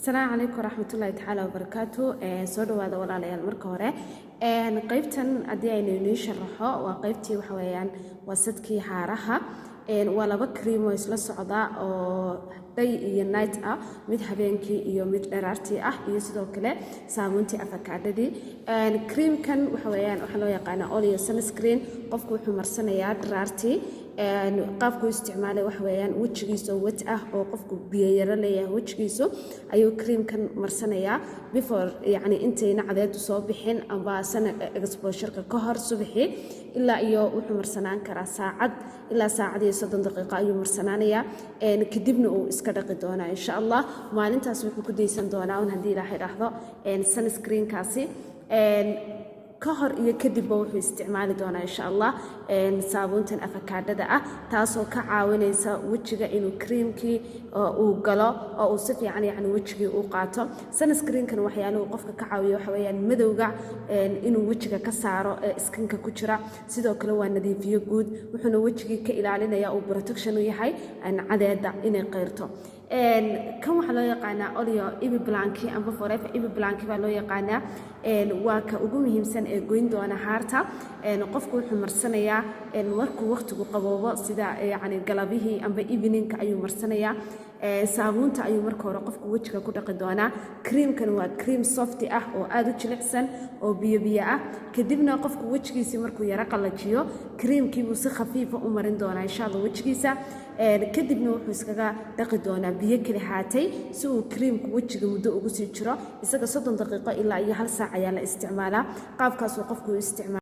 Asalaamu calaykum waraxmatullaahi tacaala wabarakaatu. Soo dhawaada, walaalayaal. Marka hore, qeybtan haddii aynu inii sharaxo, waa qeybtii, waxa weeyaan, waa sadkii haaraha. Waa laba cream oo isla socda oo day iyo night ah, mid habeenkii iyo mid dharaartii ah, iyo sidoo kale saabuuntii afakaadhadii. Creamkan waxa weeyaan waxaa loo yaqaanaa oleo sunscreen. Qofku wuxuu marsanayaa dharaartii. Qaabku isticmaalay waxa weeyaan, wejigiisa oo wet ah, oo qofku biyo yaro leeyahay wejigiisu, ayuu creamkan marsanayaa before, yacni intayna cadeedu soo bixin amba sun exposure-ka ka hor. Subaxii ilaa iyo wuxuu marsanaan karaa saacad ilaa saacad iyo 30 daqiiqo ayuu marsanaanayaa. Kadibna uu iska dhaqi doonaa, insha Allah. Maalintaas wuxuu ku daysan doonaa un, haddii Ilaahay dhahdo, sunscreenkaasi. Ka hor iyo kadibba wuxuu isticmaali doonaa, insha Allah, saabuuntan afakaadhada ah, taasoo ka caawinaysa wejiga inuu creamkii uu galo oo uu si fiican, yacni, wejigii uu qaato. Sunscreenkan waxyaaluhu qofka ka caawiyo waxa weeyaan madowga inuu wejiga ka saaro ee skinka ku jira. Sidoo kale waa nadiifiyo guud, wuxuuna wejigii ka ilaalinaya, uu protection u yahay cadeeda inay qayrto. Kan waxaa loo yaqaanaa oleo ibi blanki amba Forever Ibi Blanki baa loo yaqaanaa. Waa ka ugu muhiimsan ee goyn doona haarta. Qofku wuxuu marsanayaa markuu waqtigu qaboobo, sida yacni galabihii amba eveningka ayuu marsanayaa. Saabuunta ayuu marka hore qofku wejiga ku dhaqi doonaa. Creamkan waa cream soft ah oo aada u jilicsan oo biyo biyo ah. Kadibna qofku wejigiisii markuu yaro qallajiyo, creamkiibuu si khafiifa u marin doonaa, insha Allah, wejigiisa. Kadibna wuxuu iskaga dhaqi doonaa biyo kali haatay, si uu creamku wejiga muddo ugu sii jiro. Isaga 30 daqiiqo ilaa iyo hal saac ayaa la isticmaalaa. Qaabkaasuu qofku u isticmaala.